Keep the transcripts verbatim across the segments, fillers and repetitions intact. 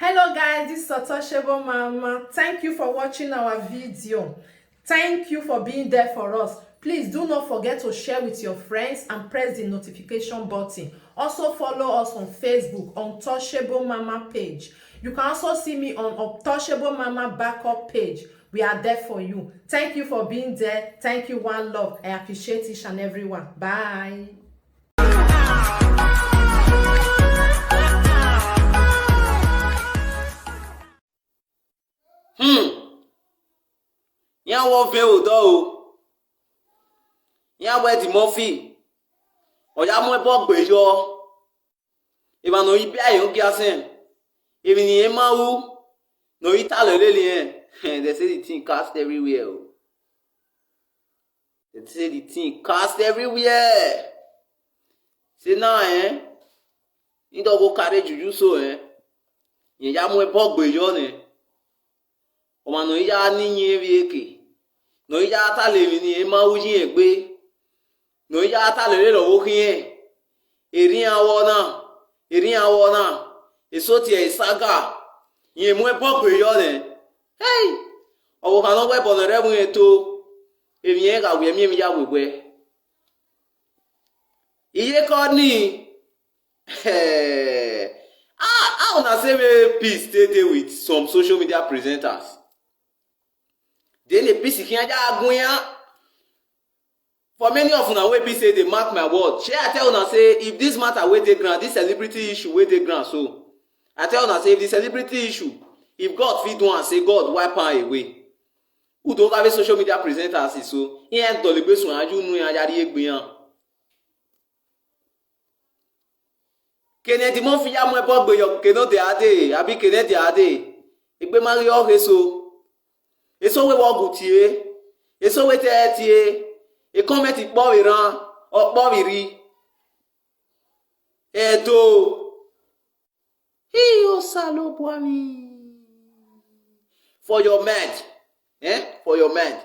Hello guys, this is Untouchable Mama. Thank you for watching our video. Thank you for being there for us. Please do not forget to share with your friends and press the notification button. Also follow us on Facebook, Untouchable Mama page. You can also see me on Untouchable Mama backup page. We are there for you. Thank you for being there. Thank you, one love. I appreciate each and every one. Bye. Hmm. Iran wọ vẹn odọ o. Iran wẹ Eddie Murphy, ọ ya mu ẹbọ gbe yọ. Emwa ne ọ i bia ẹre ogiasẹn, emwi ne irẹn ma ru, ne ọ i talọ lele irẹn, they say the thing cast everywhere o. They say the thing cast everywhere. Say now, eh, I do go carry juju so, eh, irẹn ya mu ẹbọ gbe yọ nẹ. Ọmwa ne ọ i ya ne iyẹn vbe eke, ne ọ i ya talọ emwi ne irẹn ma ru ye irẹn egbe, ne ọ i ya talọ lele ọvbokhan irẹn, erriọ iran vbọ na, erriọ iran vbọ na, eso tie ẹre saga, irẹn mu ẹbọ gbe yọ nẹ. Hey! Ọvbokhan ne ọ wẹ ẹbọ ne ọ rre ẹvbo irẹn to, emwi irẹn gha wiẹ miẹn emwi ya wẹ wẹ. Iyeke ọnii, how, how una say make peace take dey with some social media presenters? Then the peace khian ya gu iran. For many of una wey be say dey mark my word, shey I tell una say if this matter wey dey ground, this celebrity issue wey dey ground so, I tell una say if the celebrity issue, if God fit do am, say God wipe am away. Udo gha vbe social media presenters so, iran dọlegbe suẹn, a ye unu iran ya rrie egbe iran. Kene Eddie Murphy ya mu ẹbọ gbe yọ, kene ọ dia dee, abi kene dia dee, egbe ma ghi ọ ghe eso. Eso wẹ vbe ọghe tie, eso wẹ te ẹre tie, e comment kpọ vbe erhan, ọ kpọ vbe irri. Ẹdo. Hi, Osanobua mwẹ. For your mind, eh? For your mind,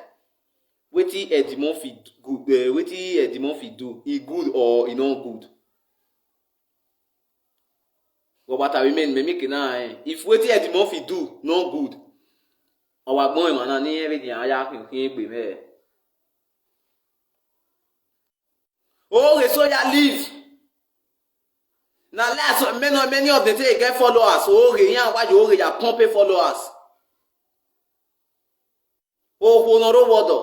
wetin Eddie Murphy good, eh, wetin Eddie Murphy do, e good or e no good? Vbe ọkpata vbe mẹ, mẹ mieke na, eh, if wetin Eddie Murphy do no good, ọ wa gbẹn emwa na ne irẹn vbe nian ya khian khian egbe mwẹ. Oghe so ya live. Na like so many, many of them take get followers. Oghe, iran wa ye oghe ya pump followers. Okhuo ne ọ rre owa ọdọ.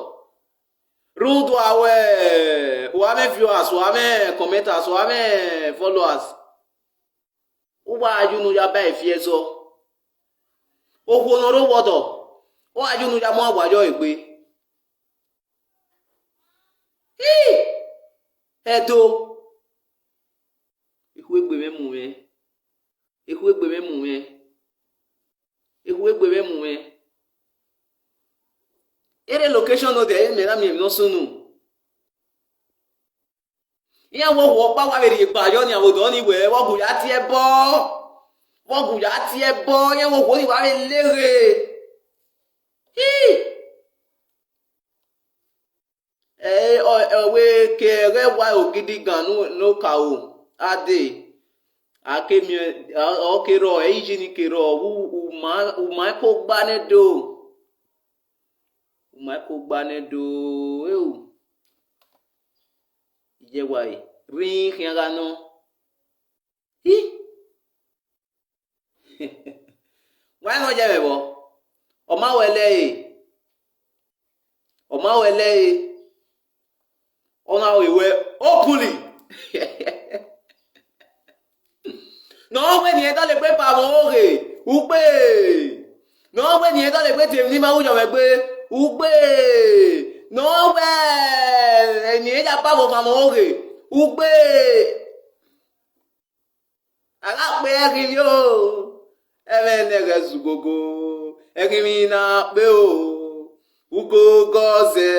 Rhunmwuda wẹ, u gha mwẹ viewers, u gha mwẹ commenters, u gha mwẹ followers. U wa ye unu ya ba e fi ẹzọ. Okhuo ne ọ rre owa ọdọ, u wa ye unu ya mu awa yọ egbe. Hi! Ẹdo. Ekhuegbe mwẹ mu mwẹ. Ekhuegbe mwẹ mu mwẹ. Ekhuegbe mwẹ mu mwẹ. Erha location nọ dia, mẹ na miẹn emwi ne ọ sunu. Iran vbe okhuo ọkpa wa vbe rhie egbe yọ nian vbe odọ ni wẹ, vbe ọ gu ya tie ẹbọ, vbe ọ gu ya tie ẹbọ, iran vbe okhuo ni wa vbe leghe. Hi! Ẹ, ọ, ọ wẹ ke ẹghẹ wa ogidigan ne, ne okaro, a dee, a ke miẹn, ọ, ọ ke rrọọ, ẹ i yi ni ke rrọọ, u, u ma, u ma ko gba nẹ do. U ma ko gba nẹ do, eo. Iye wa re, rhinrin khian gha nọ. Hi! Wa nọ ye mwẹ vbọ? Ọ ma wẹ lẹre. Ọ ma wẹ lẹre. Ọ na wẹ wẹ openly. Ne ọ wẹ ne irẹn dọlegbe ba mwẹ oghe, u gbe. Ne ọ wẹ ne irẹn dọlegbe tie emwi ne ima ru yọ mwẹ egbe, u gbe. Ne ọ wẹ ne irẹn ya ba vbe ọmwa mwẹ oghe, u gbe. A gha kpe ẹrinmwi o, ẹmwẹ ne ẹghẹ zẹ ugogo, ẹrinmwi na kpe o, ugogo ọ zẹ.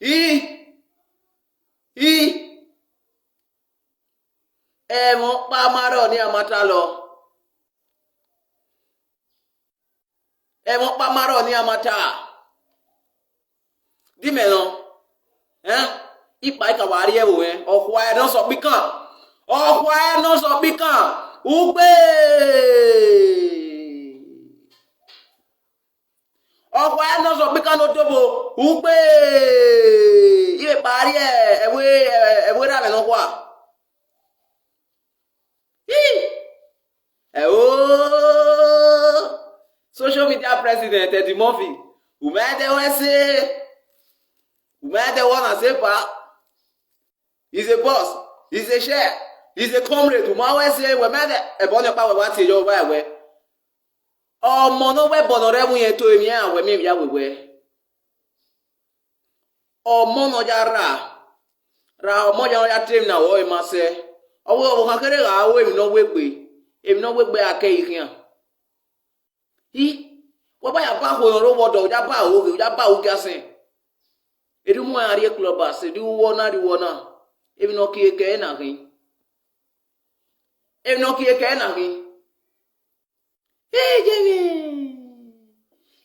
I, i, ẹmwẹ ọkpa ma rrọọ ne iran ma talọ. Ẹmwẹ ọkpa ma rrọọ ne iran ma ta. Di mẹ nọ, ẹn? Ikpa i ka wa rrie ẹvbo mwẹ, ọ khua ẹre ne ọ sẹ ọkpa ikan. Ọ khua ẹre ne ọ sẹ ọkpa ikan. Ugbe! Ọkhua nọ sẹ ọkpikan ne odogbo, ugbe! Ivbekpa rrie ẹvbo, ẹvbo erha mwẹ nọkhua. Ii! Ẹo, social media president Eddie Murphy, u ma dẹ wẹ ẹse, u ma dẹ wẹ ọna sẹ ba. He's a boss, he's a chef, he's a comrade, u ma wẹ ẹse, wẹ ma dẹ, ẹbọ nọkpa wẹ wa tie yọ vba wẹ. Ọmọ ne ọ wẹ ẹbọ ne ọ rre ẹvbo irẹn, to emwi iran wẹ miẹn vbe ya wẹ wẹ. Ọmọ ne ọ ya rra, ra ọmọ ya, ọ ya te emwi ne ọ ma sẹ. Ọ wẹ ọvbokhan kherhe gha ru emwi ne ọ wegbe, emwi ne ọ wegbe a kẹ ẹre khian. I, wa ba ya ba akhuo ne ọ rre owa ọdọ, u ya ba aro ghe, u ya ba aro gie asẹn. Erriọ u mu iran rrie club, asẹ, erriọ uwu ọna, erriọ uwu ọna, emwi ne ọ kie kẹ ẹre na khin. Emwi ne ọ kie kẹ ẹre na khin. Iye mwẹ.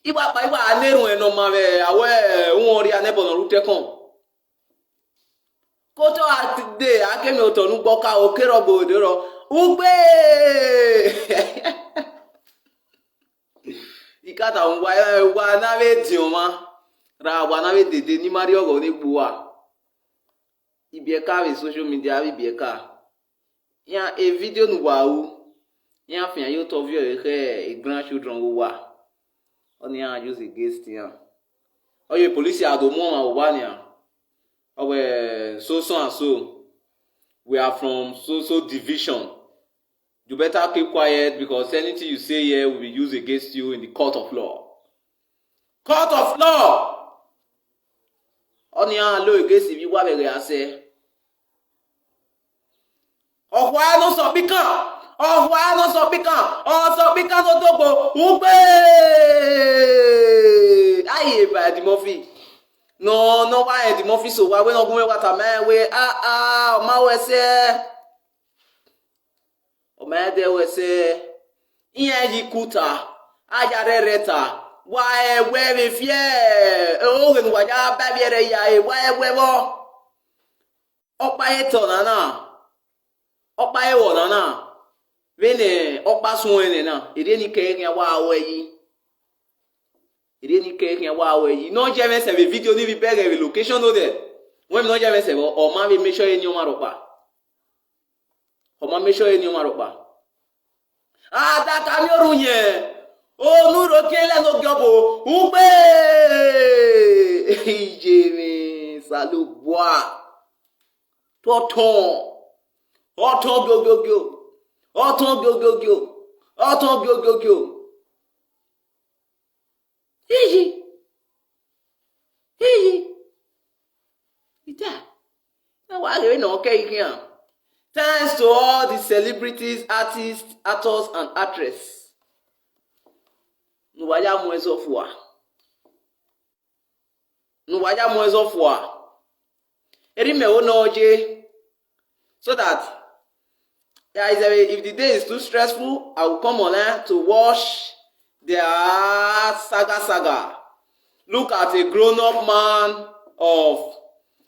I wa kpa, I wa na erhuẹn ne ọ ma vbe awẹ uhunmwu rria ne ẹbọ ne ọ rre utẹkọn. Ke otọ a dee, a ke miẹn otọ ne ugbo ka, o ke rrọọ gbe odẹ rrọọ. Ugbe! I ka da wa, wa na vbe diọn mwa, ra wa na vbe dede ne ima rrie ọghọ ne egbe uwa. Ibiẹka vbe social media, avbe ibiẹka. Iran e video ne uwa ru, iran fian ye otọ viọ ehe e grandchildren vbe uwa. Ọnii iran use against iran. Ọ ye police a do mu ọmwa vbe owa nian. Ọ wẹ, so, so and so, we are from so, so division. You better keep quiet, because anything you say here will be used against you in the court of law. Court of law! Ọnii iran lo against ivbi uwa vbe ẹghẹ a sẹ. Ọkhua nọ sẹ ọkpikan, ọkhua nọ sẹ ọkpikan, ọ sẹ ọkpikan ne odogbo, ugbe! Aye, ba Eddie Murphy. Nọ, ne ọ wa rẹn Eddie Murphy sẹ owa, wẹ ne ọ gu mwẹ wa tama rẹn wẹ, a, a, ọ ma wẹ sẹ. Ọ ma dẹ wẹ sẹ, iran yi kuta, a ya rhẹrhẹ ta, wa ẹwẹ vbe fiẹ, oghe ne uwa ya ba vbiẹ rẹ ya re, wa ẹwẹ vbọ. Ọkpa etọ nana, ọkpa ẹvbo nana, vbene ọkpa suẹn nẹ na, erriọ ne I kẹ ẹre khian wa ru ẹre yi. Erriọ ne I kẹ ẹre khian wa ru ẹre yi. Ne ọ ye mwẹ sẹ vbe video ni vbe bẹghe vbe location no dẹ. Wẹ emwi ne ọ ye mwẹ sẹ vbọ, ọ ma vbe make sure eni ọmwa rhọkpa. Ọ ma make sure eni ọmwa rhọkpa. A da ka miẹn orhu yẹn, onu rho kiẹn lẹ ne ogiọbo, ugbe! Iye mwẹ, Osanobua. Te ọ tọn, ọ tọn giogiogo, ọ tọn giogiogo, ọ tọn giogiogo. Iye, iye, ita, na wa ghe vbene ọ kẹ ẹre khian. Thanks to all the celebrities, artists, actors and actress. Ne uwa ya mu ẹzọ fua. Ne uwa ya mu ẹzọ fua. Erriọ imẹ vbo nọ ye, so that there is a, if the day is too stressful, I will come online to watch their saga saga. Look at a grown-up man of,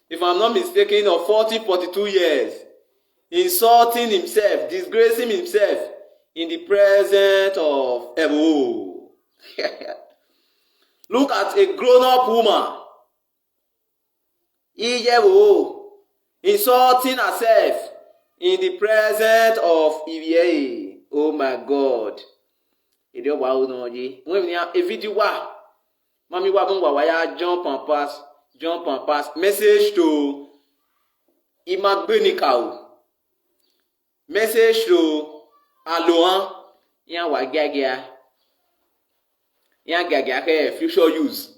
if I'm not mistaken, of forty, forty-two years, insulting himself, disgracing himself in the presence of Ebo. Look at a grown-up woman, Iyevo, insulting herself in the presence of Ivie. Oh my God. Erriọ wa ru nọ ye. Wẹ emwi nian, e video wa. Ma miẹn uwa bun, wa wa ya jump and pass, jump and pass. Message to Imagbenikaro. Message to Alohan, iran wa giagia, iran giagia khẹ future use.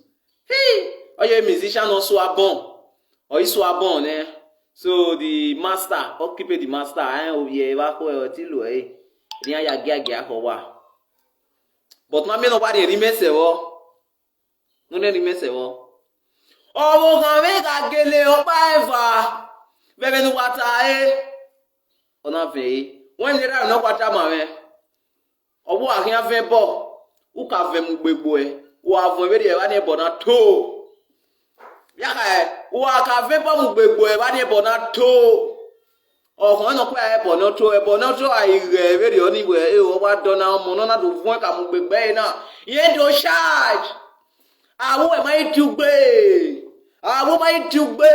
Hi, ọ ye musician ne ọ sua bun, ọ i sua bun nẹ. So the master, ọ keep the master, a rẹn ovbi ẹre vbe akhuẹ, ọ te lo ẹre, iran ya giagia khẹ owa. But ma miẹn ne ọ wa rhie erha imẹ sẹ vbọ. Ne ọ rhie erha imẹ sẹ vbọ. Ọvbokhan mwẹ gha gele ọkpa eva vbe ẹmwẹ ne uwa ta ẹre. Ọ na vẹn ẹre. Wẹ ne erha ne ọ kpa tama mwẹ, ọ vbe uwa khian vẹn bọ, u ka vẹn mu gbe egbe uẹ, uwa vuọn vberriọ evba ni ẹbọ na to. Vbe a kha, uwa ka vẹn bọ mu gbe egbe uẹ evba ni ẹbọ na to. Ọkhọn ne ọ kue ẹbọ ne ọ tuẹ, ẹbọ ne ọ tuẹ a i ghẹ vberriọ ni wẹ, e, ọ wa dọ na, ọmọ ne ọ na do vuọn ka mu gbe gbe ẹre na, irẹn do charge. Avbe uwẹ ma i tie ugbe, avbe uwẹ ma i tie ugbe,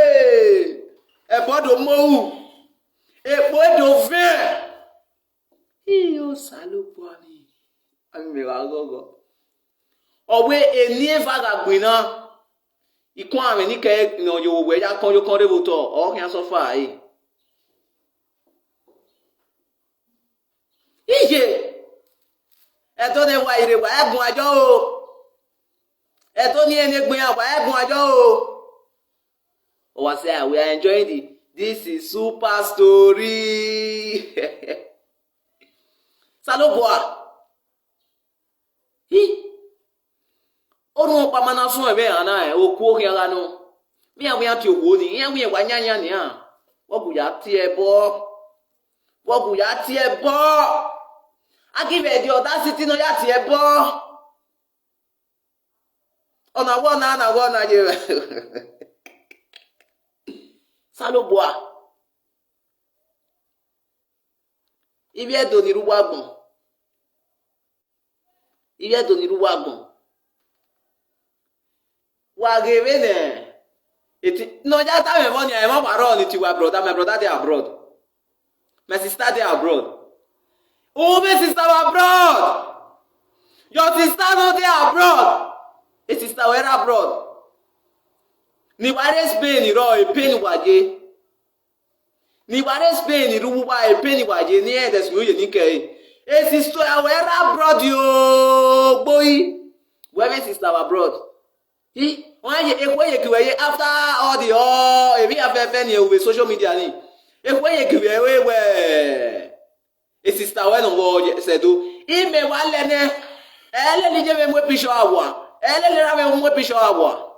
ẹbọ do mu ru, ekpo do vẹn. Iyo, Osanobua ni, a miẹn mẹ gha ghọghọ. Ọ wẹ eni eva gha gbinna, ikuanmwẹ ni kẹ ne ọ ye owẹ ya kọn ye okọn rre vbe otọ, ọ khian suffer ẹre. Iye, ẹdẹ ne wa i rre, wa i guan yọ o. Ẹdẹ ne irẹn ne egbe iran, wa i guan yọ o. Ọ wa sẹ, we are enjoying the, this is super story. Osanobua. Hi. Orhunmwu ọkpa ma na suẹn vbe ehan na, okuo khian gha nọ. Vbe iran, vbe iran tie okhuo ni, iran, vbe iran wa yanyan nian. Vbe ọ gu ya tie ẹbọ. Vbe ọ gu ya tie ẹbọ. A ghi vbe the audacity ne ọ ya tie ẹbọ. Ọna wẹ ọna, na wẹ ọna ye. Osanobua. Ivbi Ẹdo ni rre uwu agbọn. Ivbi Ẹdo ni rre uwu agbọn. Wa ghe vbene, eti, ne ọ ya tama mwẹ vbọ nia, emwa wa rrọọ ni tie uwa abroad, my brother dey abroad. My sister dey abroad. Who be sister wa abroad? Your sister no dey abroad. A sister wẹ rre abroad. Ne I wa rre Spain rrọọ, e pain wa ye. Ne I wa rre Spain rre uwu uwa, e pain wa ye, ne irẹn ẹdẹ sunu ye ni kẹre. A sister wẹ rre abroad o, gboyi. Wẹ vbe sister wa abroad. Hi, ọ ye, ekhue ye gie uwẹ ye after all the, all, emwi hia fẹfẹ ni ru vbe social media ni. Ekhue ye gie uwẹ wẹ, wẹ, a sister wẹ ne ọ vbọ sẹ do. Imẹ wa lẹ nẹ, ẹ lele iye mwẹ mu picture awa, ẹ lele erha mwẹ mu picture awa.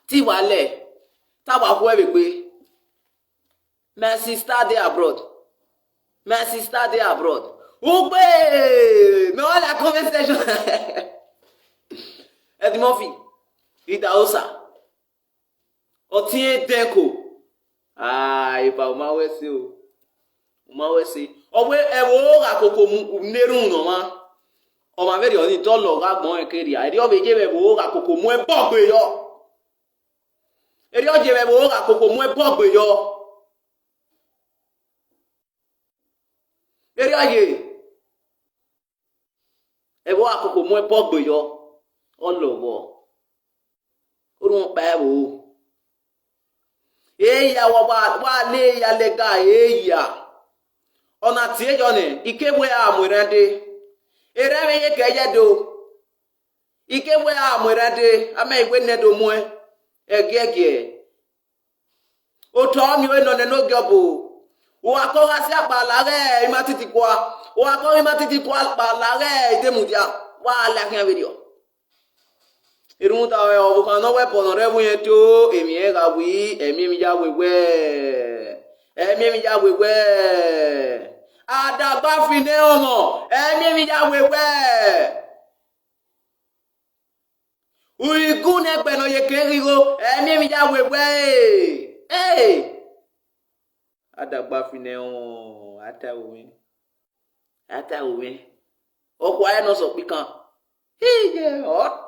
Te I wa lẹ, te a wa khuẹ vbe egbe. My sister dey abroad. My sister dey abroad. Ugbe! Mẹ wa la comment section. Eddie Murphy, Idahosa. Ọtiẹn Denko. Ah, eva, u ma wẹ ẹse o. U ma wẹ ẹse. Ọ wẹ ẹvbo gha koko mu ne erhunmwu ne ọmwa. Ọmwa vberriọ ni dọlọ gha gbọn rẹn ke rria. Erriọ vbe ye vbe ẹvbo gha koko mu ẹbọ gbe yọ. Erriọ ye vbe ẹvbo gha koko mu ẹbọ gbe yọ. Erriọ ye. Ẹvbo gha koko mu ẹbọ gbe yọ. Ọ lọghọ. Orhunmwu ọkpa ẹvbo. Eya wa, wa, wa le ya lẹga eya. Ọna tie yọ nẹ, I ke wẹ a mu erhan dee. Erhan mwẹ ye kẹ ye do. I ke wẹ a mu erhan dee, a ma i wẹ ne do muẹn. Ẹgiẹgiẹ. Otọ miẹn ọre nọ nẹ ne ogiẹ ọbo. Uwa kọ gha si akpa la ghẹ ima titi kua. Uwa kọ gha ima titi kua akpa la ghẹ ide mudia. Wa la khian vberriọ. Rhunmwuda ọvbokhan ne ọ wẹ ẹbọ ne ọ rre ẹvbo irẹn to, emwi irẹn gha wi, ẹmwẹ emwi ya wẹ wẹ. Ẹmwẹ emwi ya wẹ wẹ. Adagba fi ne ọmọ, ẹmwẹ emwi ya wẹ wẹ. Urigun ne ẹgbẹ ne ọ ye ke ghi gho, ẹmwẹ emwi ya wẹ wẹ. Ẹ, adagba fi ne ọmọ, a ta ẹvbo mwẹ. A ta ẹvbo mwẹ. Ọkhua ẹre nọ sẹ ọkpikan. Iye, ọ.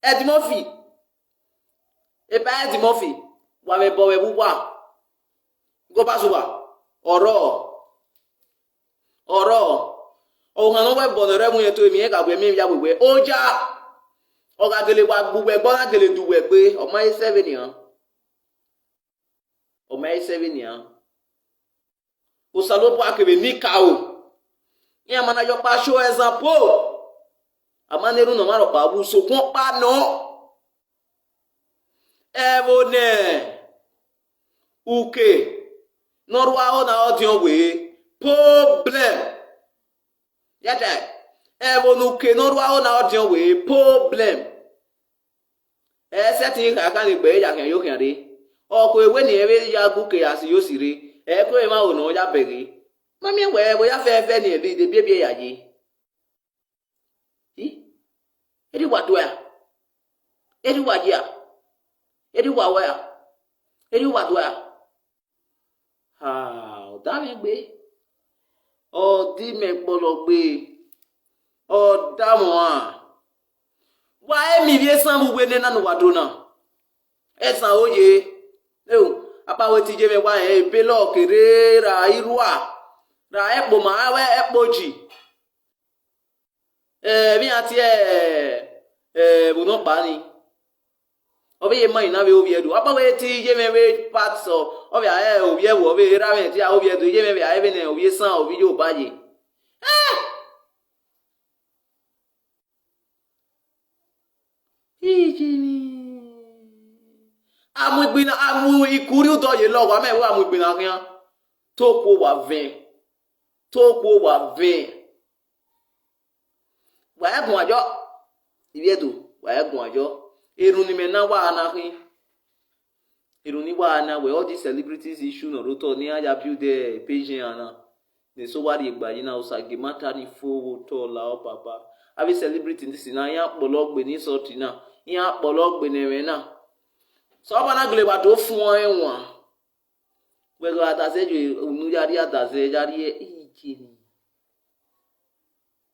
Eddie Murphy. Eba Eddie Murphy, wa vbe ẹbọ vbe ẹvbo uwa. Gobasuwa, ọ rrọọ. Ọ rrọọ. Ọvbokhan ne ọ wẹ ẹbọ ne ọ rre ẹvbo irẹn to, emwi irẹn gha wẹ, emwi irẹn ya wẹ wẹ. Oja, ọ gha gele wa gbe uwẹ ẹgbẹ, ọ na gele du uwẹ egbe, ọ ma he sẹ vbe nian. Ọ ma he sẹ vbe nian. Osanobua kevbe eni karo. Iran ma na ye ọkpa show example. A ma na erhunmwu ne ọmwa rhọkpa vbe usokun ọkpa nọ. Ẹvbo ne uke ne ọ rua aro na ọdiọn wẹ problem. Yẹtẹ, ẹvbo ne uke ne ọ rua aro na ọdiọn wẹ problem. Ẹ sẹtin kha kan ne egbe ya khian yo khian rre. Ọ kue wẹ ne irẹn vbe ya gu uke ya si yo si rre. Ẹ kue emwa ro ne ọ ya bẹghe. Ma miẹn wẹ, wẹ ya fẹfẹ ne irẹn vbe ide biẹbiẹ ya ye. I? Erha uwa do ẹre? Erha uwa ye a? Erha uwa wẹ a? Erha uwa do ẹre? Ah, ọ da mwẹ gbe. Ọ di mẹ kpọlọ gbe. Ọ da mwẹ ọnrẹn. Wa e miẹn ivbi esan vbe uwu nena ne uwa do na. Esan oye. Eo, akpawẹ te iye mwẹ wa rẹn ebe lọ kere ra irua, ra ẹkpo ma, ra ẹkpo ji. Eh, vbe iran tie, eh, vbe nọkpa ni. Ọ vbe ye ma na vbe ovbi ẹdo. Akpawẹ te iye mwẹ vbe part, ọ vbe a, eh, ovbi ẹvbo, ọ vbe erha mwẹ te a ovbi ẹdo, iye mwẹ vbe a vbe nẹ ovbi esan, ovbi iyoba ye. Eh! Iye mwẹ. A mu igbinna, a mu ikurriu dọ ye lọghọ, a ma wẹ a mu igbinna khian. Te okuo wa vẹn. Te okuo wa vẹn. Wa i guan yọ. Ivbi Ẹdo, wa i guan yọ. Erhunmwu ne imẹ na wa na khin. Erhunmwu ne I wa na wẹ all these celebrities issue ne ọ rre otọ ne iran ya build page iran na. Ne eso wa rhie gba yi na, Osa gie matter ni fo vbe otọ la ọ baba. Avbe celebrity ni si na, iran kpọlọ gbe ne insult na, iran kpọlọ gbe ne ẹmwẹ na. Sẹ ọba na gele wa do fuẹn ẹnwan. Wẹ gha daze ye unu ya rrie adaze ya rrie iye ni.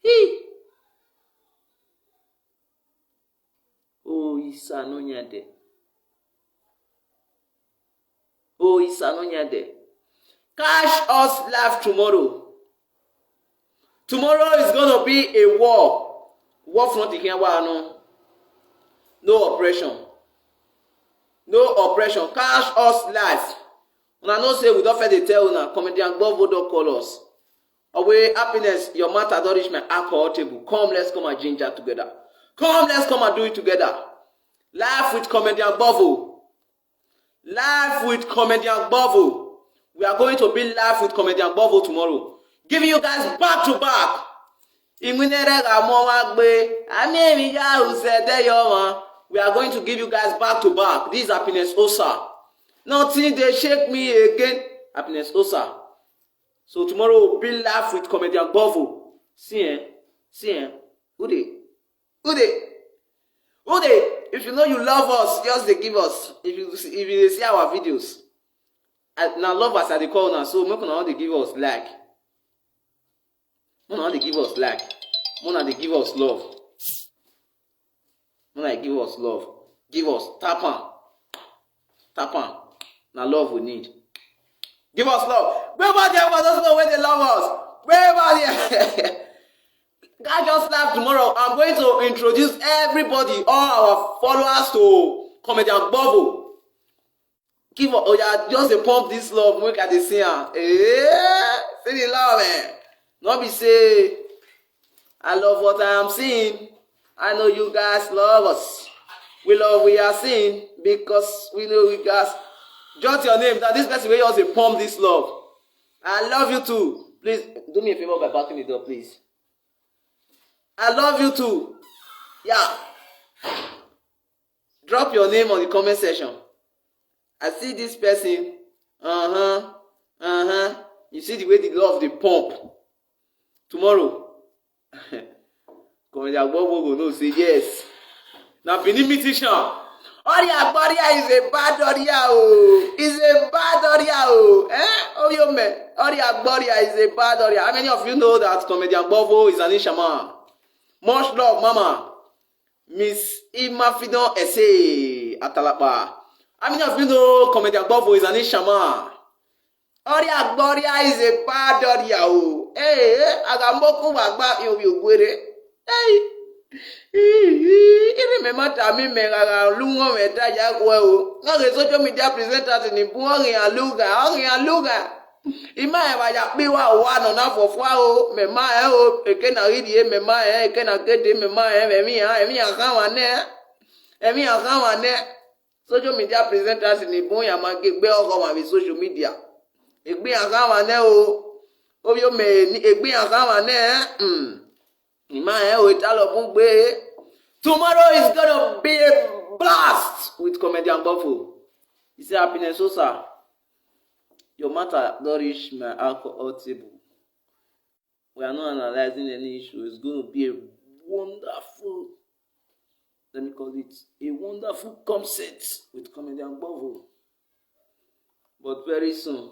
Hi! O Isa ne ọ yan dẹ. O Isa ne ọ yan dẹ. Catch us live tomorrow. Tomorrow is gonna be a war. War front khian wa nọ. No oppression. No oppression. Catch us live. Una know say we don first dey tell una, comedian Gbọvo don call us. Owe Happiness, your matter don reach my alcohol table. Come, let's come and ginger together. Come, let's come and do it together. Live with comedian Gbọvo. Live with comedian Gbọvo. We are going to be live with comedian Gbọvo tomorrow. Giving you guys back to back. Iwinna ẹre gha mu ọmwa gbe, a miẹn emwi ya ru sẹ ẹdẹ yọ ọmwa. We are going to give you guys back to back. This is Happiness Osa. Nothing dey shake me again. Happiness Osa. So tomorrow we'll be live with comedian Gbọvo. See, eh? See, eh? Who dey? Who dey? Who dey? If you know you love us, just dey give us. If you see, if you dey see our videos, I, na love as I dey call una, so make una no dey give us like. Make una no dey give us like. Make una dey give us love. Make una dey give us love. Give us, tap am. Tap am. Na love we need. Give us love. Wherever there, for those people wey dey love us. Wherever there. Catch us live tomorrow. I'm going to introduce everybody, all our followers, to comedian Gbọvo. Give us, oh yeah, just dey pump this love, make I dey see am. Eh, see the love, eh? No be say I love what I am seeing. I know you guys love us. We love we are seeing because we know we guys. Jot your name down. This person wey just dey pump this love. I love you too. Please do me a favor by backing the door, please. I love you too. Yeah. Drop your name on the comment section. I see this person. Uh-huh. Uh-huh. You see the way the love dey pump. Tomorrow, comedian Gbọvo go know say yes. Na Benin musician. Ọrriagborria is a bad ọrria o. Is a bad ọrria o. Eh? Ovbi omẹ. Ọrriagborria is a bad ọrria. How many of you know that comedian Gbọvo is an Ishaman? Much love, mama. Miss Imafidon Ese Atalakpa. How many of you know comedian Gbọvo is an Ishaman? Ọrriagborria is a bad ọrria o. Ee, a gha mu okun vbe agba, ovbi oguerre. Ei. Ii, ii, ii, mẹ ma tama imẹ gha gha lu uhunmwu ẹdẹ ya khuẹ o. Ọ ghe social media presenters ni bun, ọ ghi iran lugha, ọ ghi iran lugha. I ma rẹn vbe a ya kpe iwa owa nọ na fọfua o, mẹ ma rẹn o, eke na ghi rrie, mẹ ma rẹn, eke na ke dee, mẹ ma rẹn, vbe ẹmwẹ iran, ẹmwẹ iran khanmwa nẹ, ẹmwẹ iran khanmwa nẹ. Social media presenters ni bun, iran ma gie egbe ọghọ ọmwa vbe social media. Egbe iran khanmwa nẹ o, ovbi omẹ, egbe iran khanmwa nẹ, hmm. I ma rẹn o, etalọ bun gbe. Tomorrow is gonna be a blast with comedian Gbọvo. He say, Happiness Osa, your matter don reach my alcohol table. We are not analyzing any issue. It's going to be a wonderful, let me call it, a wonderful concert with comedian Gbọvo. But very soon,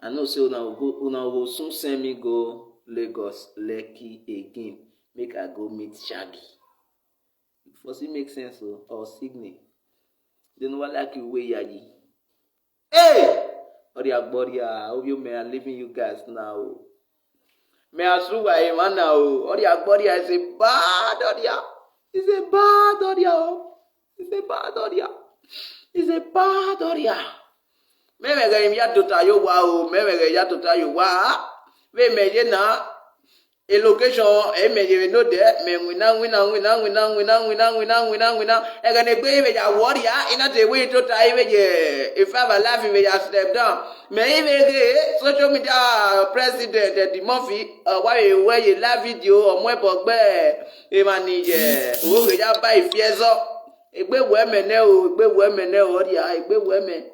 I know say una go, una go soon send me go Lagos, Lekki again, make I go meet Shaggy. It for still make sense o, or Sydney. They never like you wey yayi. Hey! Ọrriagbọrria, ovbi mẹ, I leaving you guys now o. Mẹ a su wa emwa na o. Ọrriagbọrria is a bad ọrria. Is a bad ọrria o. Is a bad ọrria. Is a bad ọrria. Mẹ mwẹ ẹghẹ ne I ya tota ye owa o, mẹ mwẹ ẹghẹ ya tota ye owa. Vbe mẹ ye na, e location, ẹ i mẹ ye vbe nodẹ, mẹ winna, winna, winna, winna, winna, winna, winna, winna, winna. Ẹghẹ ne egbe vbe ya wọ rria, I na te wẹ tota, I vbe ye e five alive vbe ya step down. Mẹ i vbe ghe social media president Eddie Murphy, ọ wa vbe wẹ ye live video, ọ mu ẹbọ gbe emwa ni ye, o ghe ya ba ifi ẹzọ. Egbe wẹ mẹ nẹ o, egbe wẹ mẹ nẹ o, ọrria, egbe wẹ mẹ.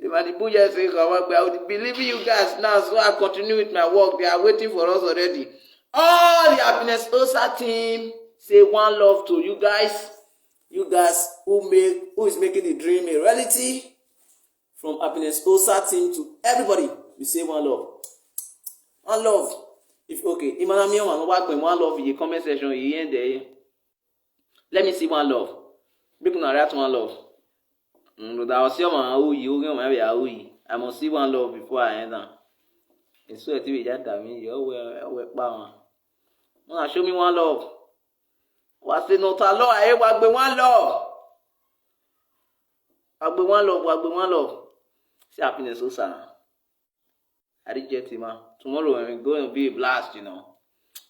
Emwa ni bu ye ẹse kha wa gbe, I will be leaving you guys now, so I continue with my work. They are waiting for us already. All the Happiness Osa team, say one love to you guys. You guys who make, who is making the dream a reality. From Happiness Osa team to everybody, we say one love. One love. If, okay, I ma na miẹn ọmwa ne ọ wa gbẹn one love ye comment section, ye end there. Let me see one love. Make una write one love. Mm, rhunmwuda ọ si ọmwa a ru yi, oghian ọmwa vbe a ru yi. I must see one love before I end am. Eso ẹtin vbe ya da mwẹ yi, ọ wẹ, ọ wẹ kpa mwa. Una show me one love. Wa sẹ ne ọ ta love, a wa gbe one love. Wa gbe one love, wa gbe one love. See Happiness Osa na. I reject him, man. Tomorrow we go and be a blast, you know.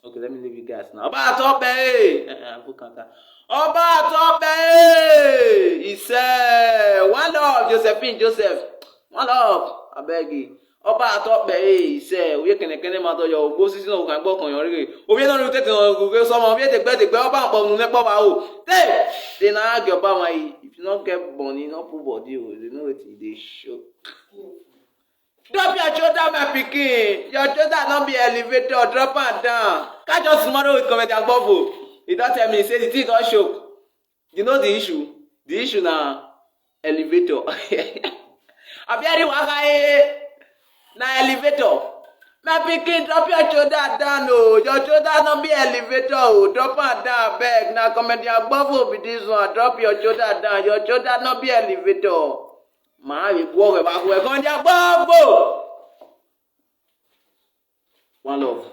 Okay, let me leave you guys now. Ọba Atọpẹ, eh, eh, Abukaka. Ọba Atọpẹ, eh, he said, one love, Josephine Joseph. One love, I beg you. Ọba Atọpẹ, eh, he said, ovbi kẹnẹkẹnẹ ma dọyọ, ogbo sisi nọ kan gbọ kan yọ rre. Ovbi nọ ru tete nọ ru sọmọ, ovbi degbe degbe, ọba akpọ nu nẹkpọ ba o. Te, te na gie ọba wan yi. If you no get money, no put body o. You know wetin dey show. Drop your shoulder, my pikin. Your shoulder no be elevator. Drop am down. Catch us tomorrow with Comedian Bovo. He don tell me say the thing don choke. You know the issue? The issue na elevator. Abi ẹri wa gha e na elevator. My pikin, drop your shoulder down o. Your shoulder no be elevator o. Drop am down, abeg. Na Comedian Bovo be this one. Drop your shoulder down. Your shoulder no be elevator. Ma vbe bu ọghẹ vbe akhuẹ, Comedian Bovo. One love.